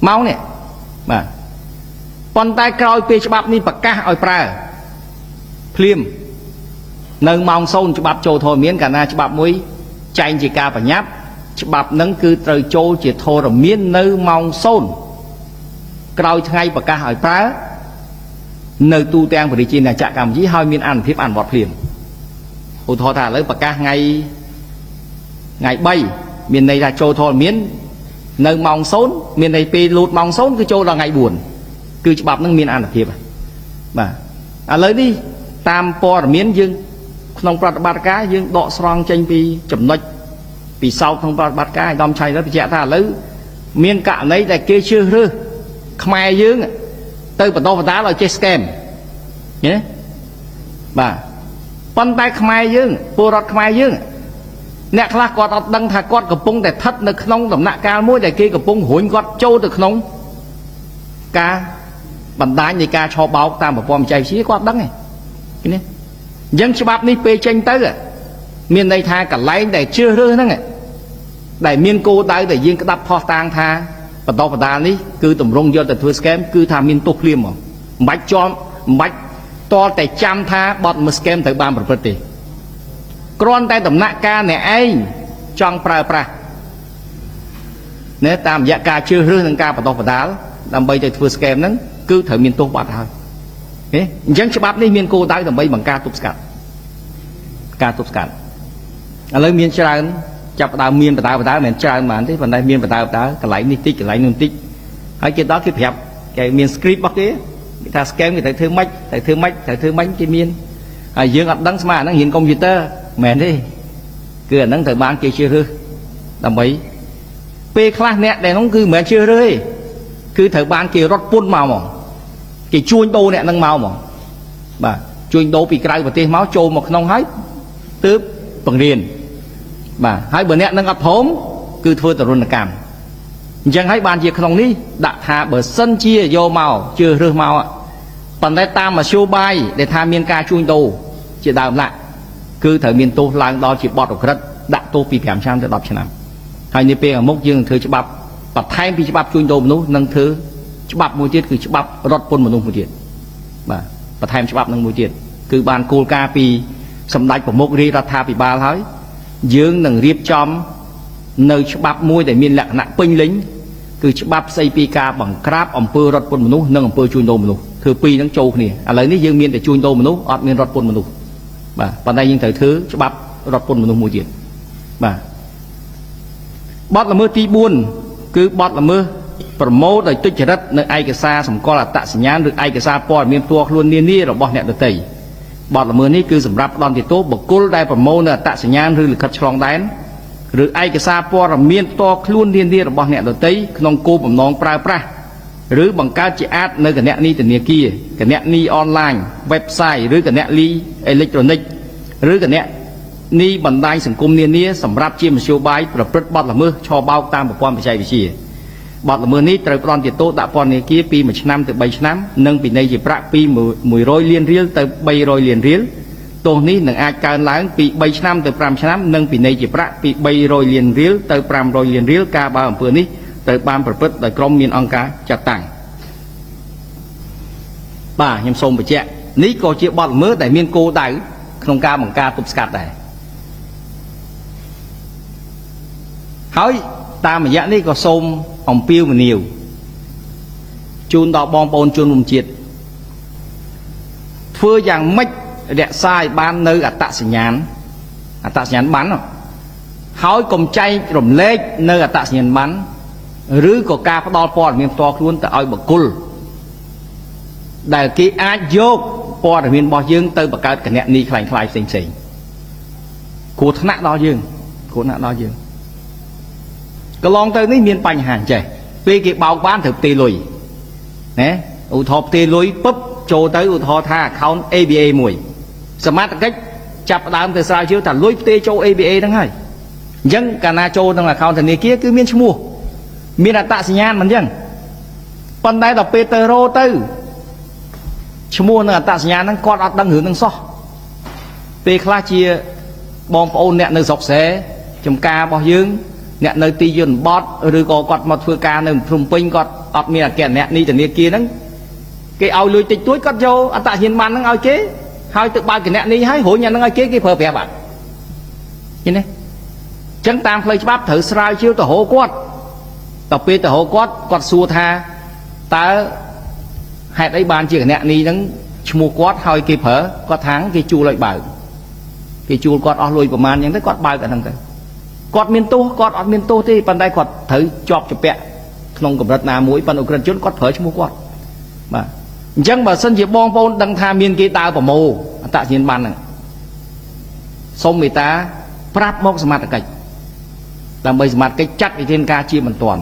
មកនេះបាទប៉ុន្តែក្រោយពេលច្បាប់នេះប្រកាសឲ្យប្រើភ្លាមនៅម៉ោង0ច្បាប់ចូលធរមានកាលណាច្បាប់មួយចែងជាការបញ្ញត្តិច្បាប់នឹងគឺត្រូវចូលជាធរមាននៅម៉ោង0ក្រោយថ្ងៃប្រកាសឲ្យប្រើនៅទូទាំងប្រជាណាចក្រកម្ពុជាហើយមានអនុភាពអនុវត្តភ្លាមឧទាហរណ៍ថាឥឡូវប្រកាសថ្ងៃ3មានន័យថាចូលធរមាននៅម៉ោង0មានន័យពេលលូតម៉ោង0គឺចូលដល់ថ្ងៃ4គឺច្បាប់នឹងមានអនុភាពបាទឥឡូវនេះតាមព័ត៌មានយើងក្នុងប្រតិបត្តិការយើងដកស្រង់ចេញពីចំណុចពិសោធន៍ក្នុងប្រតិបត្តិការឲ្យដំឆៃទៅបញ្ជាក់ថាឥឡូវមានករណីដែលគេជ្រើសរើសខ្មែរយើងទៅបណ្ដុះបណ្ដាលឲ្យចេះ scam ឃើញទេបាទប៉ុន្តែខ្មែរយើងពលរដ្ឋខ្មែរយើងអ្នកខ្លះគាត់អត់ដឹងថាគាត់កំពុងតែស្ថិតនៅក្នុងដំណាក់កាលមួយដែលគេកំពុងរុញគាត់ចូលទៅក្នុងការបណ្ដាញនៃការឆបោកតាមប្រព័ន្ធបច្ចេកវិទ្យាគាត់ដឹងទេឃើញទេអញ្ចឹងច្បាប់នេះពេលចេញទៅមានន័យថាកន្លែងដែលជ្រើសរើសហ្នឹងដែលមានគោលដៅដែលយើងក្តាប់ផុសតាងថាបណ្ដុះបណ្ដាលនេះគឺតម្រង់យកទៅធ្វើ scam គឺថាមានទោសភ្លាមហ្មងមិនបាច់ជាប់មិនបាច់តតែចាំថាបទមើល scam ត្រូវបានប្រព្រឹត្តទេគ្រាន់តែដំណាក់កាលអ្នកឯងចង់ប្រើប្រាស់ណែតាមរយៈការជ្រើសរើសនិងការបណ្ដុះបណ្ដាលដើម្បីទៅធ្វើ scam ហ្នឹងគឺត្រូវមានទោសបាត់ហើយទេអញ្ចឹងច្បាប់នេះមានគោលដៅដើម្បីបង្ការទប់ស្កាត់ការទប់ស្កាត់ឥឡូវមានច្រើនចាប់ដើមមានបដាបដាមិនមែនច្រើនហ្មងទេប៉ុន្តែមានបដាបដាកន្លែងនេះតិចកន្លែងនោះតិចហើយគេដល់គេប្រាប់គេមាន script របស់គេគេថា scam គេត្រូវធ្វើម៉េចត្រូវធ្វើម៉េចត្រូវធ្វើម៉េចគេមានហើយយើងអត់ដឹងស្មានអាហ្នឹងរៀនកុំព្យូទ័រមិនមែនទេគឺអាហ្នឹងត្រូវបានគេជ្រើសរើសដើម្បីពេលខ្លះអ្នកដែលហ្នឹងគឺមិនមែនជ្រើសរើសទេគឺត្រូវបានគេរត់ពុនមកហ្មងគេជួញដូរអ្នកហ្នឹងមកហ្មងបាទជួញដូរពីក្រៅប្រទេសមកចូលមកក្នុងហើយទើបបង្រៀនបាទហើយបើអ្នកនឹងអត់ព្រមគឺធ្វើទរណកម្មអញ្ចឹងហើយបានជាក្នុងនេះដាក់ថាបើសិនជាយកមកជឿរើសមកប៉ុន្តែតាមមធ្យោបាយដែលថាមានការជួញដូរជាដើមឡាក់គឺត្រូវមានទោសឡើងដល់ជាបទឧក្រិដ្ឋដាក់ទោសពី5ឆ្នាំទៅ10ឆ្នាំហើយនេះពេលមុខយើងនឹងធ្វើច្បាប់បន្ថែមពីច្បាប់ជួញដូរមនុស្សនឹងធ្វើច្បាប់មួយទៀតគឺច្បាប់រត់ពន្ធមនុស្សមួយទៀតបាទបន្ថែមច្បាប់នឹងមួយទៀតគឺបានគោលការណ៍ពីសម្ដេចប្រមុខរាជរដ្ឋាភិបាលហើយយើងនឹងរៀបចំនៅច្បាប់មួយដែលមានលក្ខណៈពេញលេញគឺច្បាប់ស្ដីពីការបង្ក្រាបអំពើរត់ពន្ធមនុស្សនិងអំពើជួញដូរមនុស្សធ្វើពីរហ្នឹងចូលគ្នាឥឡូវនេះយើងមានតែជួញដូរមនុស្សអត់មានរត់ពន្ធមនុស្សបាទប៉ុន្តែយើងត្រូវធ្វើច្បាប់រត់ពន្ធមនុស្សមួយទៀតបាទបទល្មើសទី4គឺបទល្មើសប្រមូលដោយទុច្ចរិតនៅឯកសារសម្គាល់អត្តសញ្ញាណឬឯកសារព័ត៌មានផ្ទាល់ខ្លួននានារបស់អ្នកដទៃបទល្មើសនេះគឺសម្រាប់ផ្ដន្ទាទោសបុគ្គលដែលប្រមូលនៅអត្តសញ្ញាណឬលិខិតឆ្លងដែនឬឯកសារព័ត៌មានផ្ទាល់ខ្លួននានារបស់អ្នកដទៃក្នុងគោលបំណងប្រើប្រាស់ឬបង្កើតជាអាចនៅគណនីធនាគារគណនីអនឡាញ website ឬគណនីអេឡិចត្រូនិកឬគណនីបណ្ដាញសង្គមនានាសម្រាប់ជាមធ្យោបាយប្រព្រឹត្តបទល្មើសឆបោកតាមប្រព័ន្ធបច្ចេកវិទ្យាបទល្មើសនេះត្រូវផ្ដន្ទាទោសដាក់ពន្ធនាគារពី1ឆ្នាំទៅ3ឆ្នាំនិងពិន័យជាប្រាក់ពី100លានរៀលទៅ300លានរៀលទោសនេះនឹងអាចកើនឡើងពី3ឆ្នាំទៅ5ឆ្នាំនិងពិន័យជាប្រាក់ពី300លានរៀលទៅ500លានរៀលការបើអំពើនេះត្រូវបានប្រព្រឹត្តដោយក្រុមមានអង្គការចាត់តាំងបាទខ្ញុំសូមបញ្ជាក់នេះក៏ជាបទល្មើសដែលមានគោលដៅក្នុងការបង្ការទប់ស្កាត់ដែរហើយតាមរយៈនេះក៏សូមអំពាវនាវជូនដល់បងប្អូនជនរួមជាតិធ្វើយ៉ាងម៉េចរក្សាឲ្យបាននៅអត្តសញ្ញាណអត្តសញ្ញាណប័ណ្ណហើយកុំចែករំលែកនៅអត្តសញ្ញាណប័ណ្ណឬក៏ការផ្ដល់ព័ត៌មានផ្ទាល់ខ្លួនទៅឲ្យបុគ្គលដែលគេអាចយកព័ត៌មានរបស់យើងទៅបង្កើតគណនីក្លែងក្លាយផ្សេងផ្សេង គ្រោះថ្នាក់ដល់យើងគ្រោះថ្នាក់ដល់យើងកន្លងទៅនេះមានបញ្ហាអញ្ចេះពេលគេបោកបានត្រូវផ្ទេរលុយណាឧទាហរណ៍ផ្ទេរលុយពឹបចូលទៅឧទាហរណ៍ថា account ABA មួយសមត្ថកិច្ចចាប់ផ្ដើមទៅស្រាវជ្រាវថាលុយផ្ទេរចូល ABA ហ្នឹងហើយអញ្ចឹងកាលណាចូលក្នុង account ធនាគារគឺមានឈ្មោះមានអត្តសញ្ញាណមិនអញ្ចឹងប៉ុន្តែដល់ពេលទៅរោទៅឈ្មោះនិងអត្តសញ្ញាណហ្នឹងគាត់អត់ដឹងរឿងហ្នឹងសោះពេលខ្លះជាបងប្អូនអ្នកនៅស្រុកស្រែចំការរបស់យើងអ្នកនៅទីជនបទឬក៏គាត់មកធ្វើការនៅភ្នំពេញគាត់អត់មានអគ្គនៈនីធនាគារហ្នឹងគេឲ្យលុយតិចតួចគាត់យកអត្តសញ្ញាណប័ណ្ណហ្នឹងឲ្យគេហើយទៅបើកគណនីហើយរុញអាហ្នឹងឲ្យគេគេប្រើប្រាស់បាត់ឃើញទេចឹងតាមផ្លូវច្បាប់ត្រូវស្រាវជ្រាវទៅរកគាត់ដល់ពេលទៅរកគាត់គាត់សួរថាតើហេតុអីបានជាគណនីហ្នឹងឈ្មោះគាត់ហើយគេប្រើគាត់ថាគេជួលឲ្យបើកគេជួលគាត់អស់លុយប្រមាណអញ្ចឹងទៅគាត់បើកអាហ្នឹងទៅគាត់មានទោសគាត់អត់មានទោសទេប៉ុន្តែគាត់ត្រូវជាប់ជាពាក់ក្នុងកម្រិតណាមួយប៉ុន្តែអក្រិតជនគាត់ប្រើឈ្មោះគាត់បាទអញ្ចឹងបើសិនជាបងប្អូនដឹងថាមានគេដើរប្រមូលអត្តសញ្ញាណប័ណ្ណហ្នឹងសូមមេត្តាប្រាប់មកសមត្ថកិច្ចដើម្បីសមត្ថកិច្ចចាត់វិធានការជាបន្ទាន់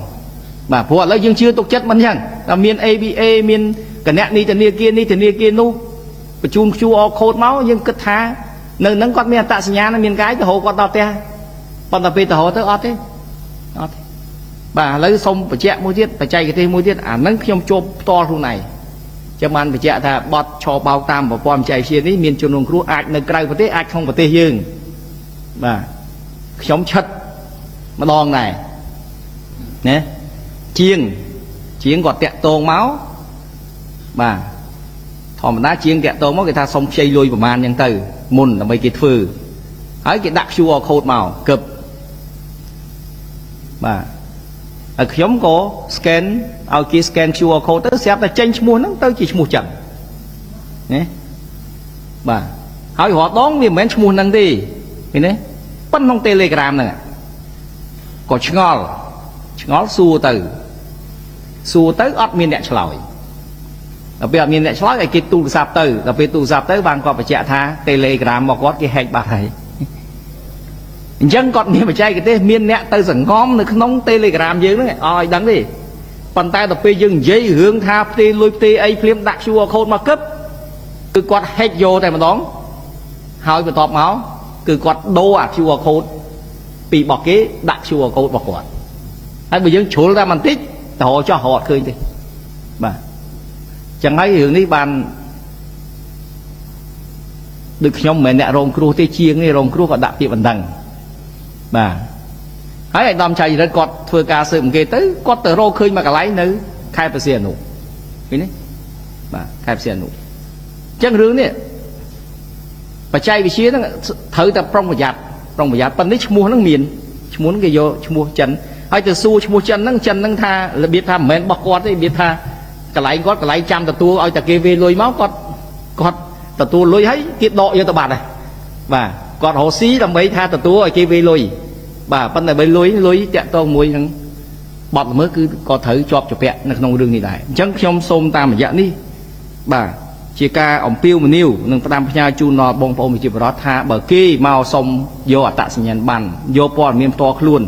បាទព្រោះឥឡូវយើងជឿទុកចិត្តមិនអញ្ចឹងតែមាន ABA មានគណនីធនាគារនេះធនាគារនោះបញ្ជូន QR code មកយើងគិតថានៅហ្នឹងគាត់មានអត្តសញ្ញាណមានកាយទៅរកគាត់ដល់ផ្ទះប៉ុន្តែពេលទៅរកទៅអត់ទេអត់ទេបាទឥឡូវសូមបញ្ជាក់មួយទៀតបច្ចេកទេសមួយទៀតអាហ្នឹងខ្ញុំជួបផ្ទាល់ខ្លួនឯងចាំបានបញ្ជាក់ថាបទឆបោកតាមប្រព័ន្ធបច្ចេកវិទ្យានេះមានជនរងគ្រោះអាចនៅក្រៅប្រទេសអាចក្នុងប្រទេសយើងបាទខ្ញុំឆិតម្ដងដែរណាជាងគាត់តាក់តងមកបាទធម្មតាជាងតាក់តងមកគេថាសុំខ្ចីលុយប្រមាណអញ្ចឹងទៅមុនដើម្បីគេធ្វើហើយគេដាក់ QR code មកគឹបបាទហើយខ្ញុំក៏ scan ឲ្យគេ scan QR code ទៅស្រាប់តែចេញឈ្មោះហ្នឹងទៅជាឈ្មោះចឹងណាបាទហើយរាល់ដងវាមិនមែនឈ្មោះហ្នឹងទេឃើញទេប៉ុន្តែក្នុង Telegram ហ្នឹងក៏ឆ្ងល់សួរទៅអត់មានអ្នកឆ្លើយដល់ពេលអត់មានអ្នកឆ្លើយឲ្យគេទូរស័ព្ទទៅដល់ពេលទូរស័ព្ទទៅបានគាត់បញ្ជាក់ថា Telegram របស់គាត់គេ hack បាត់ហើយអញ្ចឹងគាត់មានបច្ចេកទេសមានអ្នកទៅសង្ងំនៅក្នុង Telegram យើងហ្នឹងឲ្យដឹងទេប៉ុន្តែដល់ពេលយើងនិយាយរឿងថាផ្ទេលុយផ្ទេអីភ្លាមដាក់ QR code មកគឹបគឺគាត់ hack យកតែម្ដងហើយបន្ទាប់មកគឺគាត់ដូរអា QR code ពីរបស់គេដាក់ QR code របស់គាត់ហើយបើយើងជ្រុលតែបន្តិចទៅរកចោះរកអត់ឃើញទេបាទចឹងហើយរឿងនេះបានដូចខ្ញុំមិនមែនអ្នករងគ្រោះទេជាងនេះរងគ្រោះក៏ដាក់ពាក្យបណ្ដឹងបាទហើយឯកឧត្តមចៅចរិតគាត់ធ្វើការស៊ើបអង្កេតទៅគាត់ទៅរកឃើញមកកន្លែងនៅខេត្តព្រះសីហនុឃើញទេបាទខេត្តព្រះសីហនុអញ្ចឹងរឿងនេះបច្ចេកវិទ្យាហ្នឹងត្រូវតែប្រុងប្រយ័ត្នប៉ុន្តែឈ្មោះហ្នឹងមានឈ្មោះហ្នឹងគេយកឈ្មោះចិនហើយទៅសួរឈ្មោះចិនហ្នឹងថារបៀបថាមិនមែនរបស់គាត់ទេរបៀបថាកន្លែងគាត់កន្លែងចាំទទួលឲ្យតែគេវេលុយមកគាត់ទទួលលុយហើយគេដកយកទៅបាត់ហើយបាទគាត់រកស៊ីដើម្បីថាទទួលឲ្យគេវេលុយបាទប៉ុន្តែបើលុយតាក់ទងមួយនឹងបទល្មើសគឺក៏ត្រូវជាប់ជាពាក់នៅក្នុងរឿងនេះដែរអញ្ចឹងខ្ញុំសូមតាមរយៈនេះបាទជាការអំពាវនាវនិងផ្ដាំផ្ញើជូនដល់បងប្អូនប្រជាពលរដ្ឋថាបើគេមកសុំយកអត្តសញ្ញាណប័ណ្ណយកព័ត៌មានផ្ទាល់ខ្លួន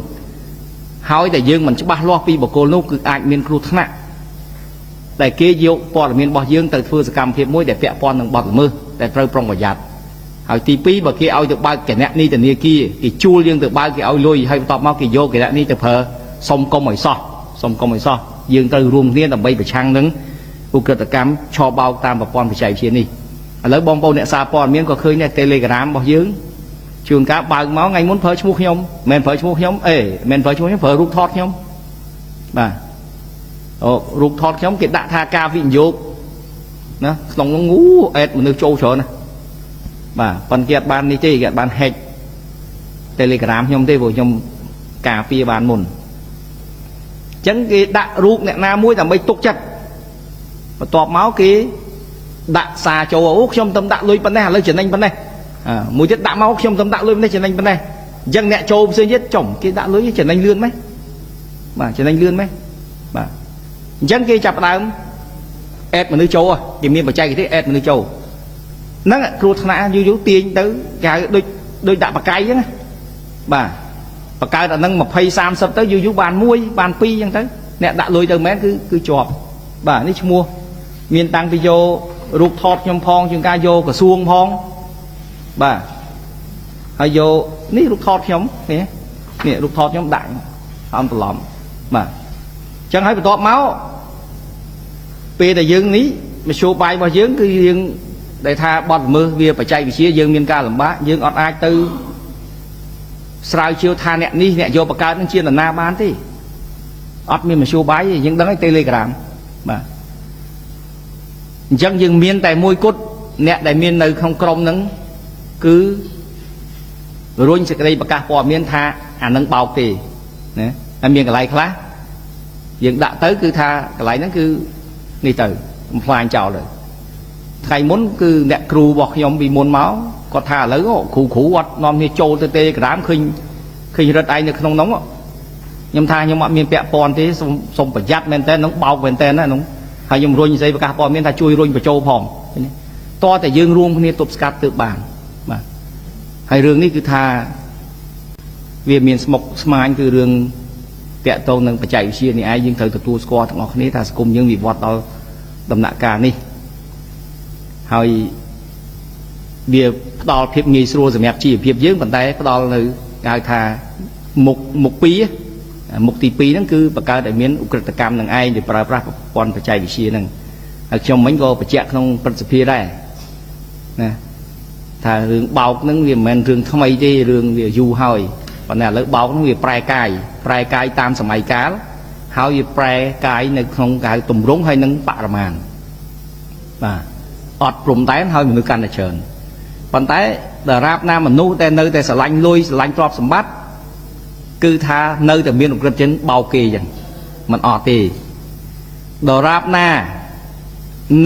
ហើយតែយើងមិនច្បាស់លាស់ពីបុគ្គលនោះគឺអាចមានគ្រោះថ្នាក់តែគេយកព័ត៌មានរបស់យើងទៅធ្វើសកម្មភាពមួយដែលពាក់ព័ន្ធនឹងបទល្មើសដែលត្រូវប្រុងប្រយ័ត្នហើយទី2បើគេឲ្យទៅបើកគណនីធនាគារគេជួលយើងទៅបើកគេឲ្យលុយហើយបន្ទាប់មកគេយកគណនីទៅប្រើសុំកុំឲ្យសោះសុំកុំឲ្យសោះយើងត្រូវរួមគ្នាដើម្បីប្រឆាំងនឹងឧក្រិដ្ឋកម្មឆបោកតាមប្រព័ន្ធបច្ចេកវិទ្យានេះឥឡូវបងប្អូនអ្នកសារព័ត៌មានក៏ឃើញដែរ Telegram របស់យើងជួនកាលបើកមកថ្ងៃមុនប្រើឈ្មោះខ្ញុំមិនប្រើឈ្មោះខ្ញុំអេមិនប្រើឈ្មោះខ្ញុំប្រើរូបថតខ្ញុំបាទអូរូបថតខ្ញុំគេដាក់ថាការវិនិយោគណាក្នុងនោះងូអេតមនុស្សចូលច្រើនណាបាទប៉ុន្តែគេអត់បាននេះទេគេអត់បាន hack Telegram ខ្ញុំទេព្រោះខ្ញុំការពារបានមុនអញ្ចឹងគេដាក់រូបអ្នកណាមួយដើម្បីទុកចិត្តបន្ទាប់មកគេដាក់សារចូលអូខ្ញុំទៅដាក់លុយប៉ុណ្ណេះឥឡូវចំណេញប៉ុណ្ណេះមួយទៀតដាក់មកខ្ញុំទៅដាក់លុយប៉ុណ្ណេះចំណេញប៉ុណ្ណេះអញ្ចឹងអ្នកចូលផ្សេងទៀតចំគេដាក់លុយចំណេញលឿនម៉េចបាទចំណេញលឿនម៉េចបាទអញ្ចឹងគេចាប់ដើមអេតមនុស្សចូលគេមានបច្ចេកទេសអេតមនុស្សចូលហ្នឹងគ្រោះថ្នាក់យូរយូរទាញទៅគេហៅដូច ដូចដាក់បកាយអញ្ចឹងណាបាទបង្កើតអានឹង20 30ទៅយូរយូរបាន1បាន2អញ្ចឹងទៅអ្នកដាក់លុយទៅមែនគឺជាប់បាទនេះឈ្មោះមានតាំងពីយករូបថតខ្ញុំផងជាងការយកក្រសួងផងបាទហើយយកនេះរូបថតខ្ញុំនេះនេះរូបថតខ្ញុំដាក់អំបន្លំបាទអញ្ចឹងហើយបន្ទាប់មកពេលដែលយើងនេះមធ្យោបាយរបស់យើងគឺយើងដែលថាបទល្មើសវាបច្ចេកវិទ្យាយើងមានការលំបាកយើងអត់អាចទៅស្រាវជ្រាវថាអ្នកនេះអ្នកយកបង្កើតនឹងជានរណាបានទេអត់មានមធ្យោបាយទេយើងដឹងហើយ Telegram បាទអញ្ចឹងយើងមានតែមួយគត់អ្នកដែលមាននៅក្នុងក្រុមហ្នឹងគឺរុញសេចក្តីប្រកាសព័ត៌មានថាអានឹងបោកទេណាហើយមានកន្លែងខ្លះយើងដាក់ទៅគឺថាកន្លែងហ្នឹងគឺនេះទៅបំផ្លាញចោលទៅថ្ងៃមុនគឺអ្នកគ្រូរបស់ខ្ញុំពីមុនមកគាត់ថាឥឡូវគ្រូគ្រូអត់នាំគ្នាចូលទៅ Telegram ឃើញឃើញរត់ឯងនៅក្នុងនោះខ្ញុំថាខ្ញុំអត់មានពាក់ព័ន្ធទេសូមសូមប្រយ័ត្នមែនតើនឹងបោកមែនតើណានោះហើយខ្ញុំរុញស្អីប្រកាសព័ត៌មានថាជួយរុញបញ្ចូលផងតើតែយើងរួមគ្នាទប់ស្កាត់ទើបបានបាទហើយរឿងនេះគឺថាវាមានស្មុកស្មាញគឺរឿងតាក់ទងនឹងបច្ចេកវិទ្យានេះឯងយើងត្រូវទទួលស្គាល់ទាំងអស់គ្នាថាសង្គមយើងវិវត្តដល់ដំណាក់កាលនេះហើយវាផ្ដល់ភាពងាយស្រួលសម្រាប់ជីវភាពយើងប៉ុន្តែផ្ដល់នៅគេហៅថាមុខមុខពីរមុខទី2ហ្នឹងគឺបង្កើតឲ្យមានឧក្រិដ្ឋកម្មនឹងឯងដែលប្រើប្រាស់ប្រព័ន្ធបច្ចេកវិទ្យាហ្នឹងហើយខ្ញុំមិញក៏បញ្ជាក់ក្នុងព្រឹទ្ធសភាដែរណាថារឿងបោកហ្នឹងវាមិនមែនរឿងថ្មីទេរឿងវាយូរហើយប៉ុន្តែឥឡូវបោកហ្នឹងវាប្រែកាយប្រែកាយតាមសម័យកាលហើយវាប្រែកាយនៅក្នុងគេហៅទម្រង់ហើយនឹងបរិមាណបាទអត់ព្រំដែនហើយមនុស្សកាន់តែច្រើនប៉ុន្តែដរាបណាមនុស្សដែលនៅតែស្រឡាញ់លុយស្រឡាញ់ទ្រព្យសម្បត្តិគឺថានៅតែមានឧក្រិដ្ឋជនបោកគេចឹងមិនអត់ទេដរាបណា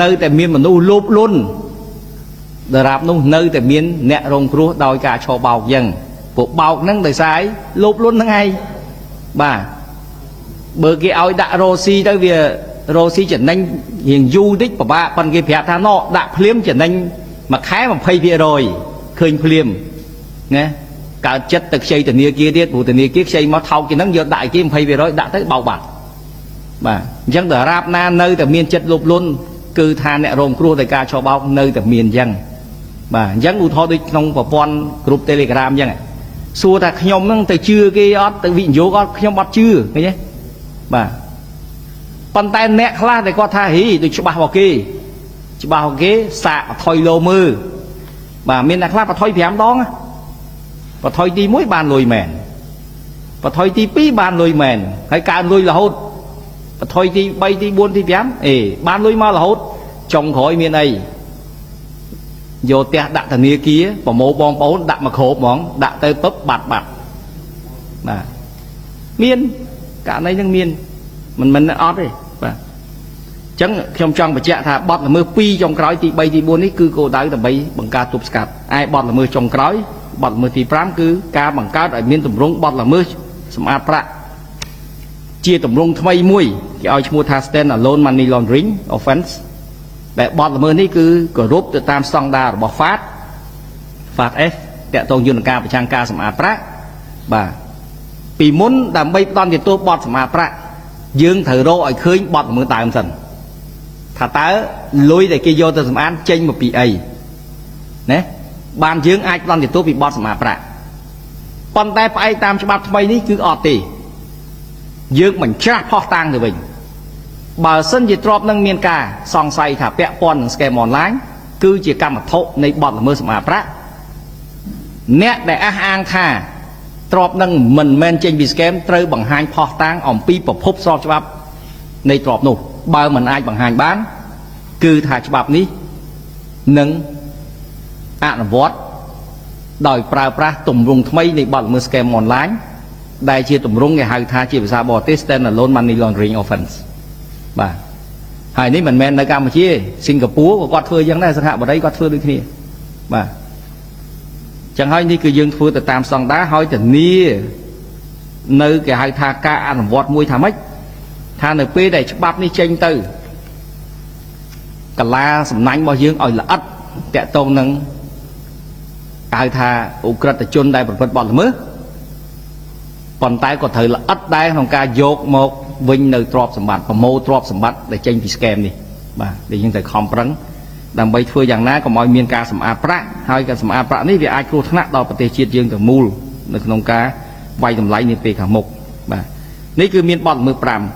នៅតែមានមនុស្សលោភលន់ដរាបនោះនៅតែមានអ្នករងគ្រោះដោយការឆោបោកចឹងពួកបោកហ្នឹងដោយសារអីលោភលន់ហ្នឹងឯងបាទបើគេឲ្យដាក់រ៉ូស៊ីទៅវារ៉ូស៊ីចំណេញរៀងយូរតិចពិបាកប៉ុន្តែគេប្រាប់ថាណដាក់ភ្លាមចំណេញមួយខែ20%ឃើញភ្លាមណាកើតចិត្តទៅខ្ចីធនាគារទៀតព្រោះធនាគារខ្ចីមកថោកជាងហ្នឹងយកដាក់ឲ្យគេ20%ដាក់ទៅបោកបាត់បាទអញ្ចឹងដរាបណានៅតែមានចិត្តលោភលន់គឺថាអ្នករងគ្រោះដោយការឆោបោកនៅតែមានអញ្ចឹងបាទអញ្ចឹងឧទាហរណ៍ដូចក្នុងប្រព័ន្ធក្រុម Telegram អញ្ចឹងសួរថាខ្ញុំហ្នឹងទៅជឿគេអត់ទៅវិនិយោគអត់ខ្ញុំអត់ជឿឃើញទេបាទប៉ុន្តែអ្នកខ្លះដែលគាត់ថាហ៊ីដូចច្បាស់របស់គេច្បាស់របស់គេសាកបថុយលោមើលបាទមានអ្នកខ្លះបថុយ5ដងបថុយទី1បានលុយមែនបថុយទី2បានលុយមែនហើយកើនលុយរហូតបថុយទី3ទី4ទី5អេបានលុយមករហូតចុងក្រោយមានអីយកផ្ទះដាក់ធនាគារប្រមូលបងប្អូនដាក់មកគ្របហ្មងដាក់ទៅពឹបបាត់បាត់បាទមានករណីហ្នឹងមានមិនមិនអត់ទេបាទអញ្ចឹងខ្ញុំចង់បញ្ជាក់ថាបទល្មើស2ចុងក្រោយទី3ទី4នេះគឺគោលដៅដើម្បីបង្ការទប់ស្កាត់ឯបទល្មើសចុងក្រោយបទល្មើសទី5គឺការបង្កើតឲ្យមានទម្រង់បទល្មើសសម្អាតប្រាក់ជាទម្រង់ថ្មីមួយគេឲ្យឈ្មោះថា Stand Alone Money Laundering Offense ដែលបទល្មើសនេះគឺគោរពទៅតាមស្តង់ដាររបស់ FAT FATF តាក់ទងយន្តការប្រឆាំងការសម្អាតប្រាក់បាទពីមុនដើម្បីផ្ដន្ទាទោសបទសម្អាតប្រាក់យើងត្រូវរកឲ្យឃើញបទល្មើសដើមសិនថាតើលុយដែលគេយកទៅសម្អាតចេញមកពីអីណាបានយើងអាចផ្ដន្ទាទោសពីបទសម្អាតប្រាក់ប៉ុន្តែផ្អែកតាមច្បាប់ថ្មីនេះគឺអត់ទេយើងបញ្ច្រាស់ផុសតាងទៅវិញបើសិនជាទ្រព្យនឹងមានការសង្ស័យថាពាក់ព័ន្ធនឹង scam online គឺជាកម្មវត្ថុនៃបទល្មើសសម្អាតប្រាក់អ្នកដែលអះអាងថាទ្រព្យនឹងមិនមែនចេញពី scam ត្រូវបង្ហាញផុសតាងអំពីប្រភពស្របច្បាប់នៃទ្រព្យនោះបើមិនអាចបង្ហាញបានគឺថាច្បាប់នេះនឹងអនុវត្តដោយប្រើប្រាស់ទម្រង់ថ្មីនៃបទល្មើស scam online ដែលជាទម្រង់គេហៅថាជាភាសាបរទេស stand alone money laundering offense បាទហើយនេះមិនមែននៅកម្ពុជាសិង្ហបុរីក៏គាត់ធ្វើយ៉ាងដែរសិង្ហបុរីគាត់ធ្វើដូចគ្នាបាទចឹងហើយនេះគឺយើងធ្វើទៅតាមស្តង់ដារហើយធានានៅគេហៅថាការអនុវត្តមួយថាម៉េចថានៅពេលដែលច្បាប់នេះចេញទៅកាលាសំណាញ់របស់យើងឲ្យល្អិតតាក់ទងនឹង ហៅថាឧក្រិដ្ឋជនដែលប្រព្រឹត្តបទល្មើសប៉ុន្តែក៏ត្រូវល្អិតដែរក្នុងការយកមកវិញនៅទ្រព្យសម្បត្តិប្រមូលទ្រព្យសម្បត្តិដែលចេញពី scam នេះបាទដែលយើងត្រូវខំប្រឹងដើម្បីធ្វើយ៉ាងណាកុំឲ្យមានការសម្អាតប្រាក់ហើយការសម្អាតប្រាក់នេះវាអាចគ្រោះថ្នាក់ដល់ប្រទេសជាតិយើងទាំងមូលនៅក្នុងការវាយតម្លៃនាពេលខាងមុខបាទនេះគឺមានបទល្មើស5។